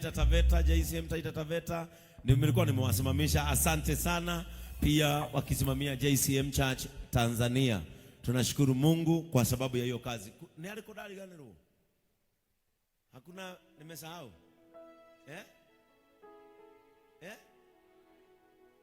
Taveta, JCM Taita Taveta, nilikuwa nimewasimamisha. Asante sana pia wakisimamia JCM Church Tanzania. Tunashukuru Mungu kwa sababu ya hiyo kazi. Ni alikodali gani ruo? Hakuna, nimesahau. Eh? Eh?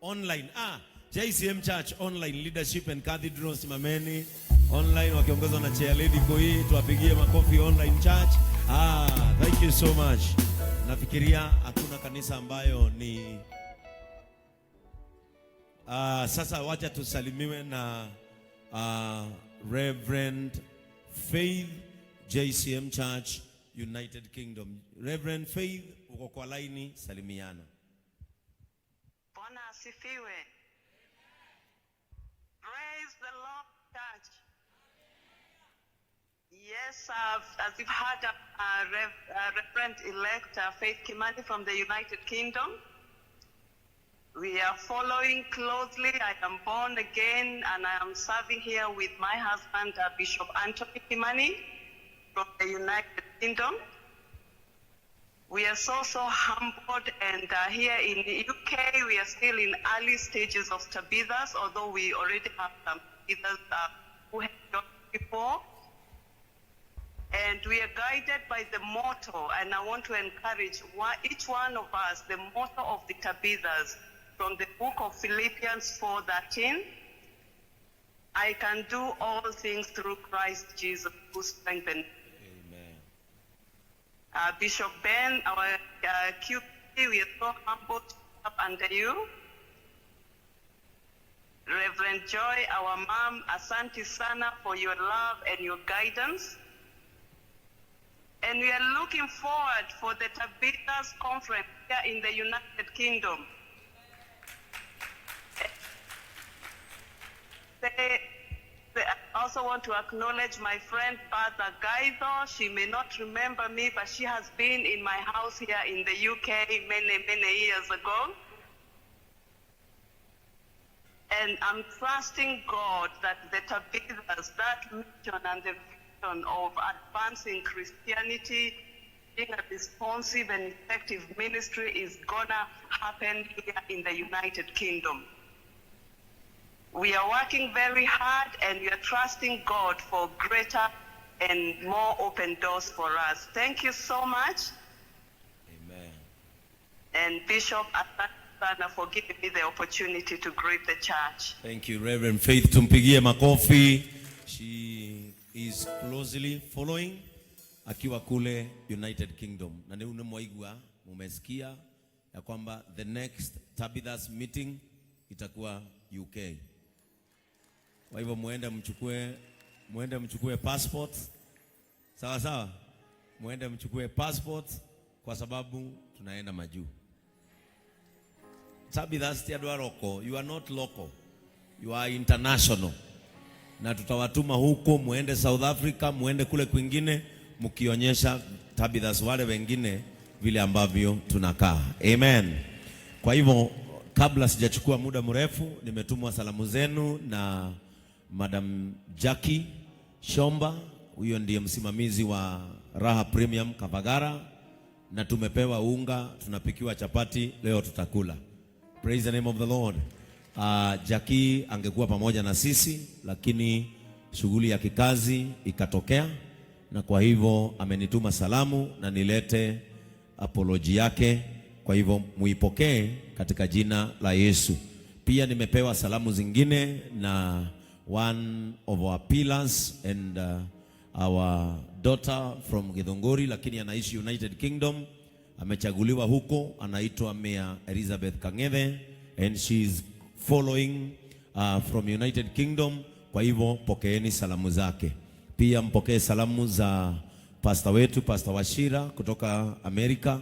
Online. Ah, JCM Church Online Leadership and Cathedral, simameni. Online wakiongozwa na Chair Lady Koi, tuwapigie makofi Online Church. Ah, thank you so much. Nafikiria hakuna kanisa ambayo ni. Ah, sasa wacha tusalimiwe na Reverend Faith, JCM Church United Kingdom. Reverend Faith, uko kwa laini, salimiana. Bwana asifiwe. Praise the Lord, church. Yes, as you've heard, Reverend elect Faith Kimani from the United Kingdom. We are following closely. I am born again and I am serving here with my husband, Bishop Anthony Kimani from the United Kingdom. We are so, so humbled, and here in the UK, we are still in early stages of Tabithas, although we already have some Tabithas who have joined before. And we are guided by the motto, and I want to encourage each one of us, the motto of the Tabithas from the book of Philippians 4:13. I can do all things through Christ Jesus who strengthens. Amen. Bishop Ben, our QP, we are so humbled to serve under you. Reverend Joy, our mom, asante sana for your love and your guidance. And we are looking forward for the Tabithas conference here in the United Kingdom. I also want to acknowledge my friend Bertha Gaido. She may not remember me, but she has been in my house here in the UK many, many years ago. And I'm trusting God that the Tabithas, that mission and the vision of advancing Christianity, being a responsive and effective ministry, is gonna happen here in the United Kingdom. We are working very hard and we are trusting God for greater and more open doors for us. Thank you so much. Amen. And Bishop, asante sana for giving me the opportunity to greet the church. Thank you, Reverend Faith. Tumpigie makofi. She is closely following akiwa kule United Kingdom. Na nĩ mwaigua, mumesikia ya kwamba the next Tabitha's meeting itakuwa UK. Kwa hivyo muende mchukue passport. Sawa sawa? Muende mchukue passport kwa sababu tunaenda majuu. Tabitha's ti andũ a local. You are not local. You are international. Na tutawatuma huko muende South Africa, muende kule kwingine mkionyesha Tabithas wale wengine vile ambavyo tunakaa. Amen. Kwa hivyo kabla sijachukua muda mrefu, nimetumwa salamu zenu na Madam Jackie Shomba, huyo ndiye msimamizi wa Raha Premium Kavagara, na tumepewa unga, tunapikiwa chapati leo tutakula. Praise the name of the Lord. Jackie angekuwa pamoja na sisi, lakini shughuli ya kikazi ikatokea, na kwa hivyo amenituma salamu na nilete apology yake. Kwa hivyo muipokee katika jina la Yesu. Pia nimepewa salamu zingine na one of our pillars and our daughter from Githunguri, lakini anaishi United Kingdom. Amechaguliwa huko, anaitwa Mea Elizabeth Kangethe and she is following from United Kingdom. Kwa hivyo pokeeni salamu zake. Pia mpokee salamu za pastor wetu, Pastor Wachira kutoka Amerika,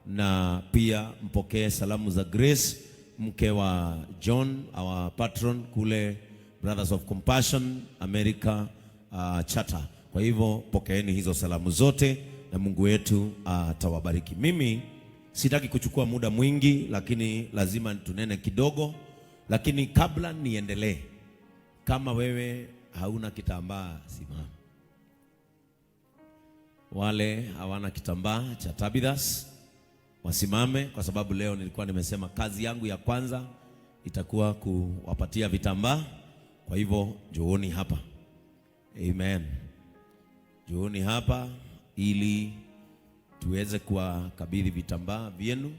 na pia mpokee salamu za Grace, mke wa John, our patron kule Brothers of Compassion America Chapter. Kwa hivyo pokeeni hizo salamu zote na Mungu wetu atawabariki. Mimi sitaki kuchukua muda mwingi, lakini lazima tunene kidogo. Lakini kabla niendelee, kama wewe hauna kitambaa, simama. Wale hawana kitambaa cha Tabithas. Wasimame, kwa sababu leo nilikuwa nimesema kazi yangu ya kwanza itakuwa kuwapatia vitambaa. Kwa hivyo njooni hapa. Amen. Njooni hapa ili tuweze kuwakabidhi vitambaa vyenu.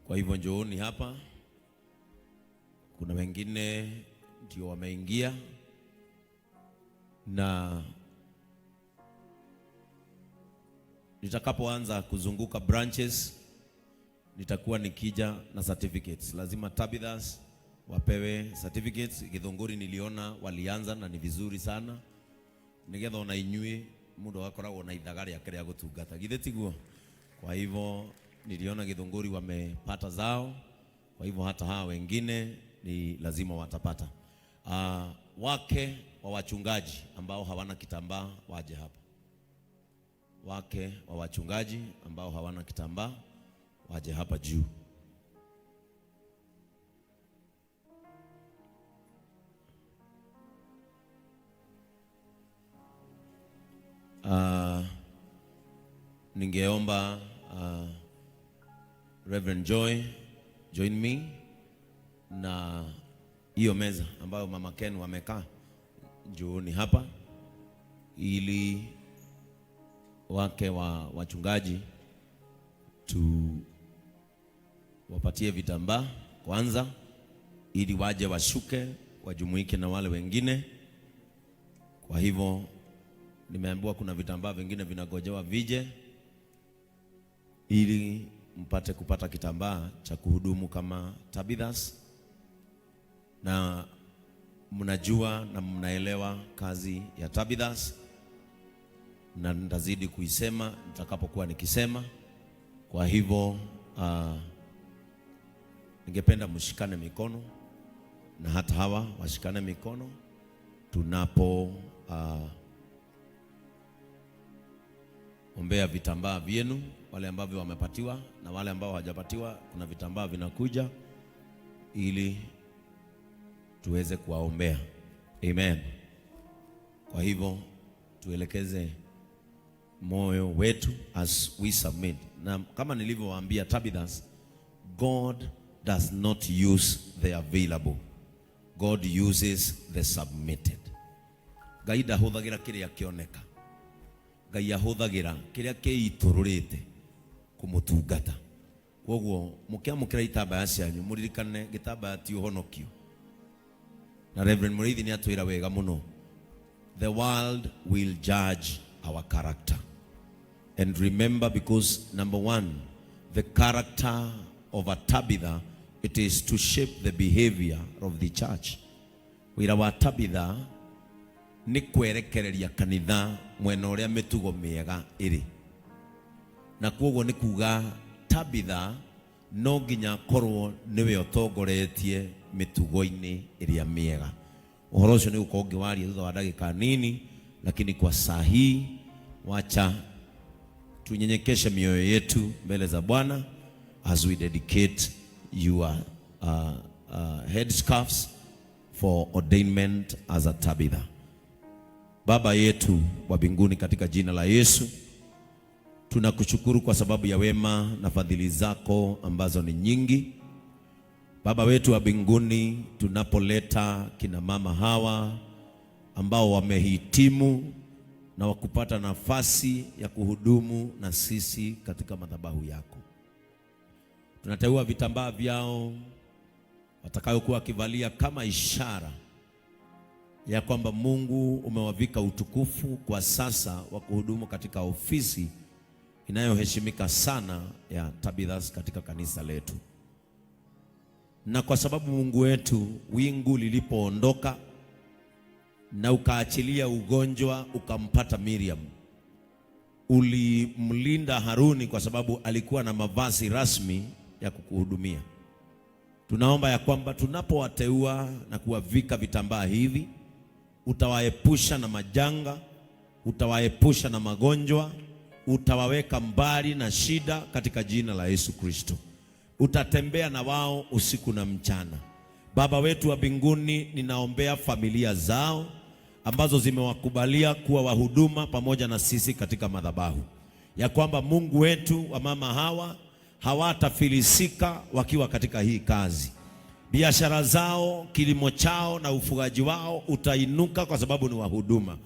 Kwa hivyo njooni hapa. Kuna wengine ndio wameingia, na nitakapoanza kuzunguka branches nitakuwa nikija na certificates. Lazima Tabithas wapewe certificates. Githunguri niliona walianza na ni vizuri sana, nigetha ona inyuĩ mũndũ agakoragwo na ithaga rĩake rĩa gũtungata, githĩ tiguo? Kwa hivyo niliona Githunguri wamepata zao, kwa hivyo hata hawa wengine ni lazima watapata. Wake wa wachungaji ambao hawana kitambaa waje hapa. Wake wa wachungaji ambao hawana kitambaa waje hapa juu. Ningeomba Reverend Joy join me na hiyo meza ambayo Mama Ken wamekaa, njooni hapa ili wake wa wachungaji tu wapatie vitambaa kwanza, ili waje washuke wajumuike na wale wengine. Kwa hivyo nimeambiwa kuna vitambaa vingine vinagojewa vije, ili mpate kupata kitambaa cha kuhudumu kama Tabithas. Na mnajua na mnaelewa kazi ya Tabithas, na nitazidi kuisema nitakapokuwa nikisema. Kwa hivyo ningependa mshikane mikono na hata hawa washikane mikono tunapo ombea vitambaa vyenu, wale ambavyo wamepatiwa na wale ambao hawajapatiwa, kuna vitambaa vinakuja ili tuweze kuwaombea. Amen. Kwa hivyo tuelekeze moyo wetu as we submit. Na kama nilivyowaambia Tabithas, God does not use the available. God uses the submitted. Ngai ndahũthagĩra kĩrĩa kĩoneka. Ngai ahũthagĩra kĩrĩa kĩitũrũrĩte kũmũtungata. Koguo mũkĩamũkĩra itambaya cianyu mũririkane gĩtambaya ti ũhonokio. Na Reverend Mũrĩithi nĩ atwĩra wega mũno, the world will judge our character. And remember, because number one, the character of a Tabitha, it is to shape the behavior of the church. Wĩra wa Tabitha nĩ kwerekereria kanitha mwena ũrĩa mĩtugo mĩega ĩrĩ. Na koguo nĩ kuga Tabitha no nginya akorwo nĩwe ũtongoretie mĩtugo-inĩ ĩrĩa mĩega. Ũhoro ũcio nĩ gũkorwo ngĩwaria thutha wa ndagĩka nini, lakini kwa saa hii wacha tunyenyekeshe mioyo yetu mbele za Bwana as we dedicate your headscarves for ordainment as a Tabitha. Baba yetu wa mbinguni, katika jina la Yesu tunakushukuru kwa sababu ya wema na fadhili zako ambazo ni nyingi. Baba wetu wa mbinguni, tunapoleta kina mama hawa ambao wamehitimu na wakupata nafasi ya kuhudumu na sisi katika madhabahu yako, tunateua vitambaa vyao watakayokuwa wakivalia kama ishara ya kwamba Mungu umewavika utukufu kwa sasa wa kuhudumu katika ofisi inayoheshimika sana ya Tabithas katika kanisa letu. Na kwa sababu Mungu wetu, wingu lilipoondoka na ukaachilia ugonjwa ukampata Miriam, ulimlinda Haruni kwa sababu alikuwa na mavazi rasmi ya kukuhudumia. Tunaomba ya kwamba tunapowateua na kuwavika vitambaa hivi, utawaepusha na majanga, utawaepusha na magonjwa, utawaweka mbali na shida katika jina la Yesu Kristo. Utatembea na wao usiku na mchana. Baba wetu wa mbinguni, ninaombea familia zao ambazo zimewakubalia kuwa wahuduma pamoja na sisi katika madhabahu, ya kwamba Mungu wetu wa mama hawa hawatafilisika wakiwa katika hii kazi. Biashara zao, kilimo chao na ufugaji wao utainuka kwa sababu ni wahuduma,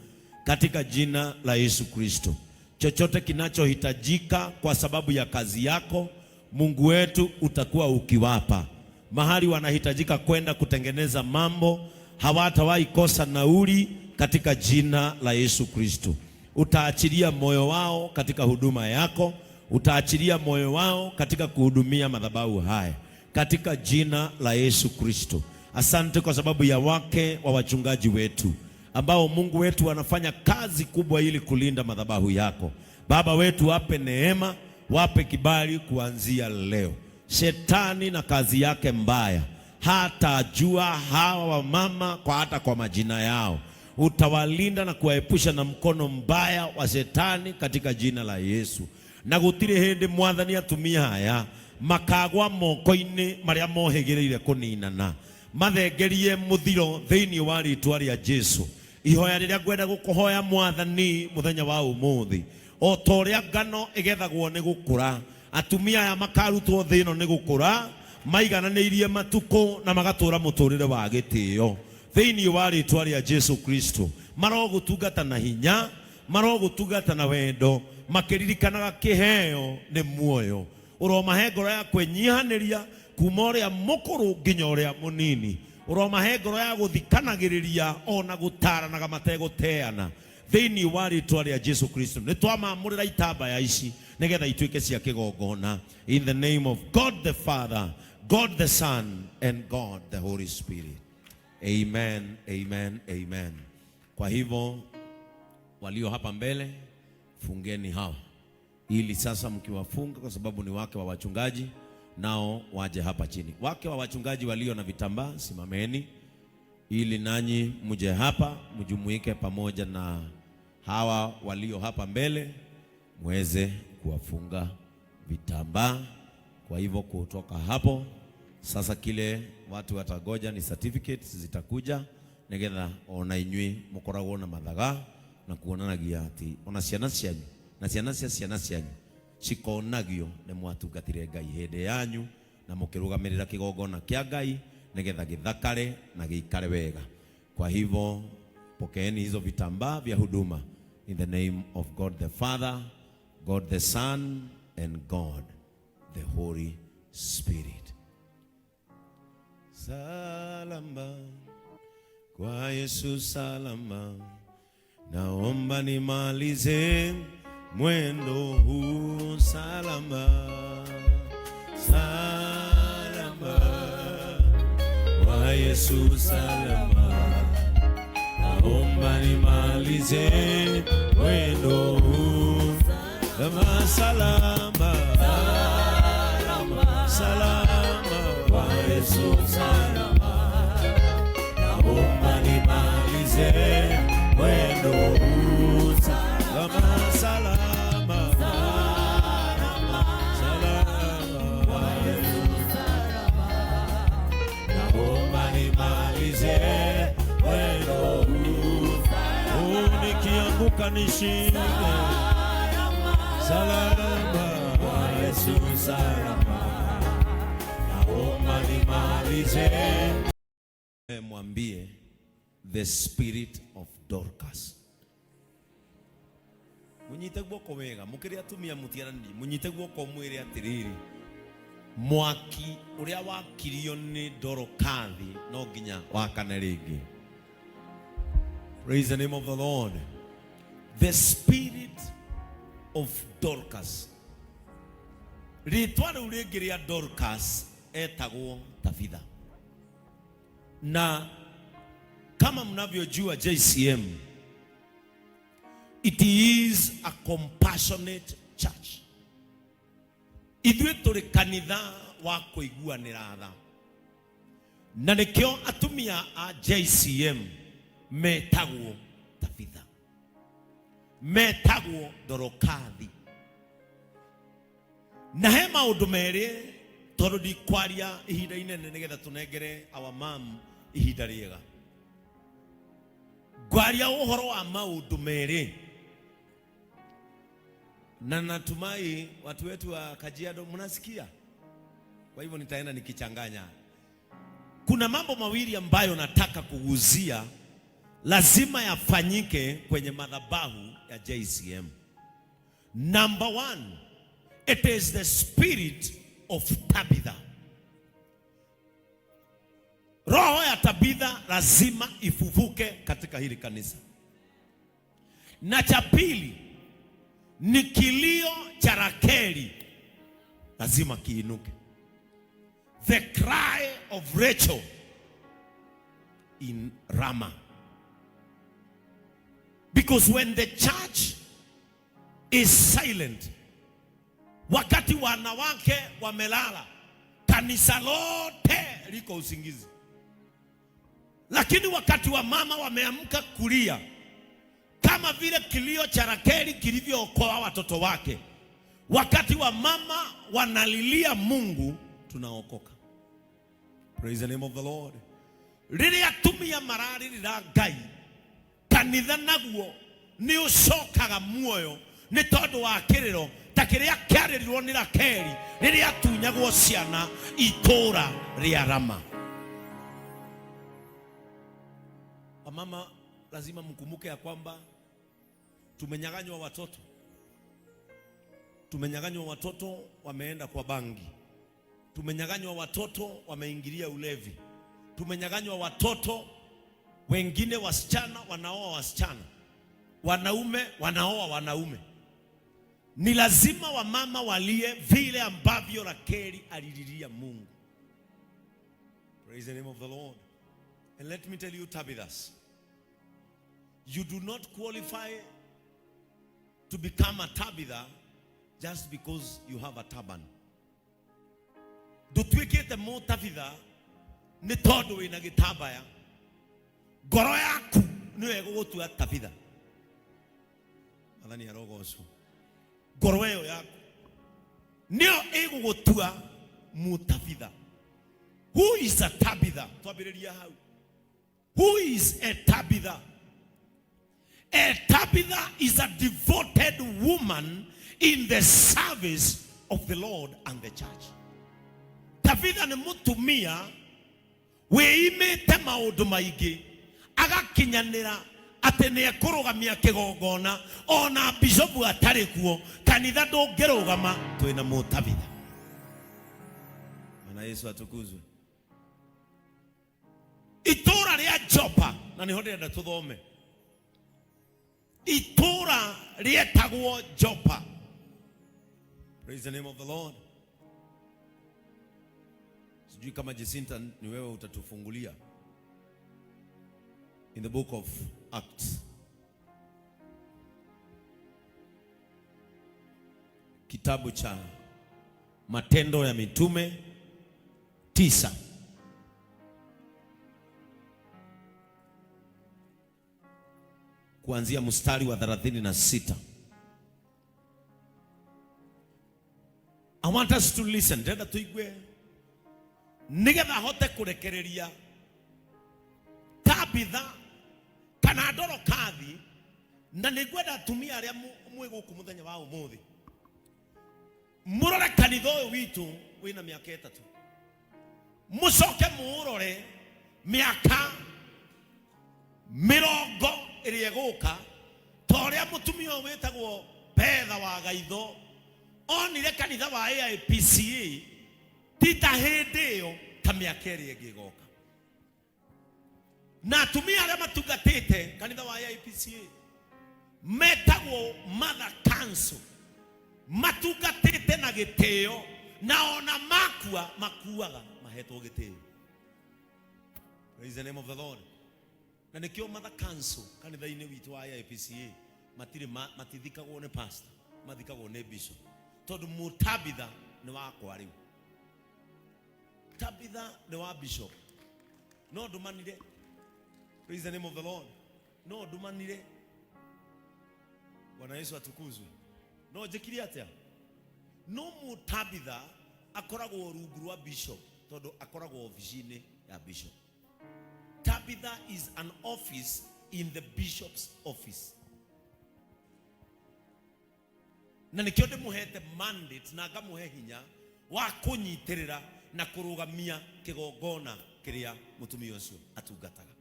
katika jina la Yesu Kristo. Chochote kinachohitajika kwa sababu ya kazi yako, Mungu wetu utakuwa ukiwapa. Mahali wanahitajika kwenda kutengeneza mambo, hawatawahi kosa nauli katika jina la Yesu Kristo. Utaachilia moyo wao katika huduma yako, utaachilia moyo wao katika kuhudumia madhabahu haya katika jina la Yesu Kristo. Asante kwa sababu ya wake wa wachungaji wetu ambao Mungu wetu wanafanya kazi kubwa ili kulinda madhabahu yako. Baba wetu, wape neema, wape kibali kuanzia leo. Shetani na kazi yake mbaya hatajua hawa wamama kwa hata kwa majina yao. Utawalinda na kuwaepusha na mkono mbaya wa shetani katika jina la Yesu. Na gutire hindi Mwathani atumia aya makagwa moko-inĩ marĩa mohĩgĩrĩire kũninana, mathengerie mũthiro thĩinĩ wa rĩtwa rĩa Jesu. Ihoya rĩrĩa ngwenda gũkũhoya Mwathani mũthenya wa ũmũthĩ, o ta ũrĩa ngano ĩgethagwo nĩ gũkũra, atumia aya makarutwo thĩ ĩno nĩ gũkũra maigananĩirie matukũ na magatũra mũtũrĩre wa gĩtĩo thĩinĩ wa rĩtwa rĩa Jesu Kristo. Marogũtungata na hinya, marogũtungata na wendo, makĩririkanaga kĩheo nĩ muoyo. Ũromahe ngoro ya kwĩnyihanĩria kuma ũrĩa mũkũrũ nginya ũrĩa mũnini. Ũromahe ngoro ya gũthikanagĩrĩria ona gũtaranaga mategũteana thĩinĩ wa rĩtwa rĩa Jesu Kristo. Nĩ twamamũrĩra itambaya ici nĩgetha ituĩke cia kĩgongona, in the name of God the Father, God the Son and God the Holy Spirit. Amen, amen, amen. Kwa hivyo walio hapa mbele, fungeni hawa ili sasa mkiwafunga, kwa sababu ni wake wa wachungaji, nao waje hapa chini. Wake wa wachungaji walio na vitambaa, simameni ili nanyi mje hapa mjumuike pamoja na hawa walio hapa mbele muweze kuwafunga vitambaa. Kwa hivyo kutoka hapo sasa, kile watu watagoja ni certificates zitakuja nigetha ona inyui mukoragwo na mathaga na kuonanagia ati ona ciana cianyu na ciana cia ciana cianyu cikonagio nĩ mwatungatire Ngai hĩndĩ yanyu na mũkĩrũgamĩrĩra kĩgongona kĩa Ngai nigetha gĩthakare na gĩikare wega. Kwa hivyo pokeeni hizo vitambaa vya huduma in the name of God the Father, God the Son and God the Holy Spirit. Salama kwa Yesu, salama, naomba nimalize mwendo huu salama, salama kwa Yesu, salama, naomba nimalize mwendo huu salama, salama, salama kwa Yesu, salama, naomba nimalize mwendo huu salama, salama, salama kwa Yesu, naomba nimalize mwendo huu, nikianguka nishike salama kwa Yesu, salama, naomba nimalize. Mwambie the spirit of Dorcas. Munyite guoko wega, mukiri atumia mutiarani, munyite guoko mwire atiriri, mwaki uria wakirio ni Dorokathi no nginya wakane ringi. Praise the name of the Lord. The spirit of Dorcas. Ritwa riu ringi ria Dorcas etagwo Tabitha. Na kama mnavyojua JCM, it is a compassionate church. Ithuĩ tũrĩ kanitha wa kũiguanĩra tha, na nĩkĩo atumia a JCM metagwo Tabitha, metagwo Dorokathi. Na he maũndũ merĩ Tondu ndikwaria ihinda inene nigetha tunengere our mom ihinda riega. Ngwaria uhoro wa maundu meri, na natumai watu wetu wa Kajiado mnasikia. Kwa hivyo nitaenda nikichanganya. Kuna mambo mawili ambayo nataka kuguzia, lazima yafanyike kwenye madhabahu ya JCM. Number one, it is the spirit of Tabitha. Roho ya Tabitha lazima ifufuke katika hili kanisa. Na cha pili ni kilio cha Rakeli lazima kiinuke. The cry of Rachel in Ramah. Because when the church is silent, wakati wanawake wamelala, kanisa lote liko usingizi. Lakini wakati wa mama wameamka kulia, kama vile kilio cha Rakeli kilivyookoa watoto wake, wakati wa mama wanalilia Mungu, tunaokoka. Praise the name of the Lord. Rĩrĩa atumia mararĩrĩra Ngai, kanitha naguo nĩ ũcokaga muoyo nĩ tondũ wa kĩrĩro ta kĩrĩa kĩarĩrirwo nĩ Rakeli rĩrĩa atunyagwo ciana itũũra rĩa Rama. Wamama lazima mkumbuke ya kwamba tumenyang'anywa watoto, tumenyang'anywa watoto wameenda kwa bangi, tumenyang'anywa watoto wameingilia ulevi, tumenyang'anywa watoto wengine, wasichana wanaoa wasichana, wanaume wanaoa wanaume. Ni lazima wamama walie vile ambavyo Rakeli alililia Mungu. Praise the name of the Lord. And let me tell you, Tabithas, you do not qualify to become a Tabitha just because you have a turban. Ndutuĩkĩte mũtabitha nĩ tondũ wĩna gĩtambaya. Ngoro yaku nĩyo ĩgũgũtua Tabitha. Mwathani arogocwo. Ngoro ĩyo yaku nĩyo ĩgũgũtua mũtabitha. Who is a Tabitha? Twambĩrĩria hau. Who is a Tabitha? A Tabitha is a devoted woman in the service of the Lord and the church. Tabitha nĩ mũtumia wĩimĩte maũndũ maingĩ agakinyanĩra atĩ nĩ ekũrũgamia kĩgongona ona bishopu atarĩ kuo, kanitha ndũngĩrũgama twĩna mũtabitha. Bwana Yesu atukuzwe. Itũũra rĩa Jopa, na nĩho ndĩrenda tũthome, itũũra rĩetagwo Jopa. Praise the name of the Lord. Sijui kama Jacinta ni wewe utatufungulia in the book of Acts, kitabu cha Matendo ya Mitume 9. Kuanzia mstari wa 36. I want us to listen. Ndĩrenda tuigue nigetha hote kurekereria Tabitha kana Dorokathi, na nĩngwenda atumia arĩa mwĩ gũkũ mũthenya wa ũmũthĩ mũrore kanitha ũyũ witũ wĩna mĩaka 3, mũcoke mũũrore mĩaka 20 ĩrĩa ĩgũka, ta ũrĩa mũtumia ũyũ wĩtagwo Betha wa Gaitho onire kanitha wa AIPCA ti ta hĩndĩ ĩyo, ta mĩaka ĩrĩa ĩngĩ ĩgoka. Na atumia arĩa matungatĩte kanitha wa AIPCA metagwo Mother Council, matungatĩte na gĩtĩo, na ona makua makuaga mahetwo gĩtĩo. Praise the name of the Lord. Na nĩkĩo Mother Council kanitha-inĩ witũ wa AIPCA matirĩ matithikagwo nĩ pastor, mathikagwo nĩ bishop, tondũ mũtabitha nĩ wakwa rĩu. Tabitha nĩ wa bishop. No ndumanire. Praise the name of the Lord. No ndumanire. Bwana Yesu atukuzwe. No njĩkire atĩa? No mũtabitha Akoragwo rungu rwa bishop tondu akoragwo ofici-inĩ ya bishop. Tabitha is an office in the bishop's office. Na nĩkĩo ndĩmũhete mandate na ngamũhe hinya wa kũnyitĩrĩra na kũrũgamia kĩgongona kĩrĩa mũtumia ũcio atungataga.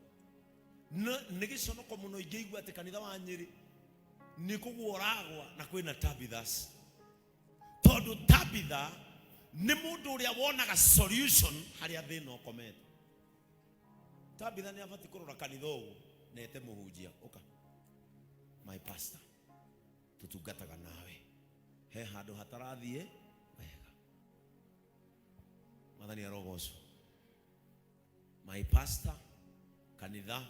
Nĩ gĩconoko mũno ingĩigua atĩ kanitha wa Nyĩrĩ nĩ kũgwa ũragwa na kwĩna Tabithas, tondũ Tabitha nĩ mũndũ ũrĩa wonaga solution harĩa thĩna ũkomete. Tabitha nĩ abatiĩ kũrora kanitha ũguo na ete mũhunjia, ũka my pastor, tũtungataga nawe, he handũ hatarathiĩ wega. Mwathani arogocwo. My pastor, kanitha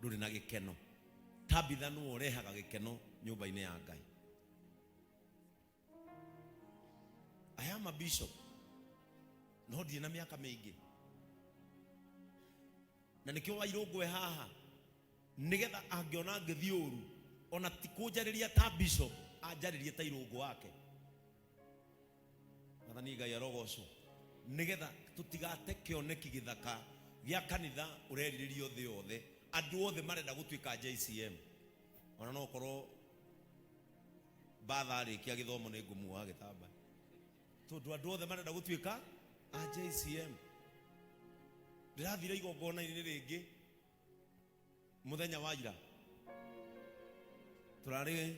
ndũrĩ na gĩkeno. Tabitha nĩwe ũrehaga gĩkeno nyũmba-inĩ ya Ngai. I am a bishop, no ndirĩ na mĩaka mĩingĩ, na nĩkĩo Wairũngũ e haha, nĩgetha angĩona ngĩthiĩ ũru, ona ti kũnjarĩria ta bishop, anjarĩrie ta Irũngũ wake. Mwathani Ngai arogocwo. Nĩgetha tũtigate kĩoneki gĩthaka gĩa kanitha ũrerirĩrio thĩ yothe, andũ othe marenda gũtuĩka JCM. Ona no ũkorwo batha arĩkia gĩthomo nĩ ngũmuoha gĩtambaya, tondũ andũ othe marenda gũtuĩka a JCM. Ndĩrathire igongona-inĩ rĩngĩ mũthenya wa ira, tũrarĩ